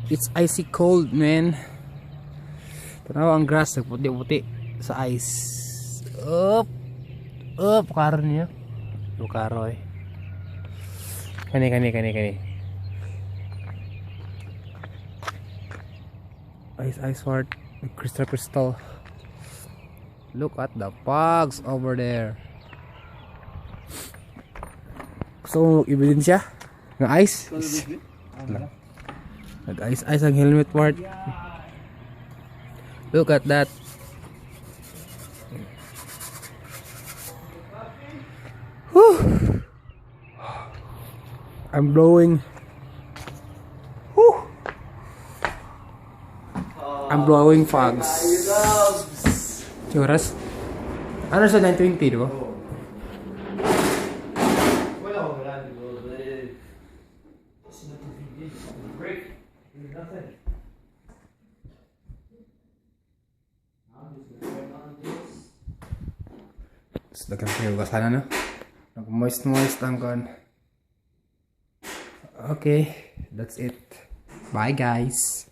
It's icy cold, man. Tanaw ang grass nagputi-puti sa ice. Up, karo niya. Karo eh. Kani. Ice heart, crystal. Look at the fogs over there. Gusto mo mag-ebidensya ng ice? Nag-ice ang helmet part. Look at that. Whew. I'm blowing. Whew. I'm blowing fogs. Oras? Ano sa 9:20, di ba? Dagang pinagasan na. Nag-moist ang kon. Okay, that's it. Bye guys.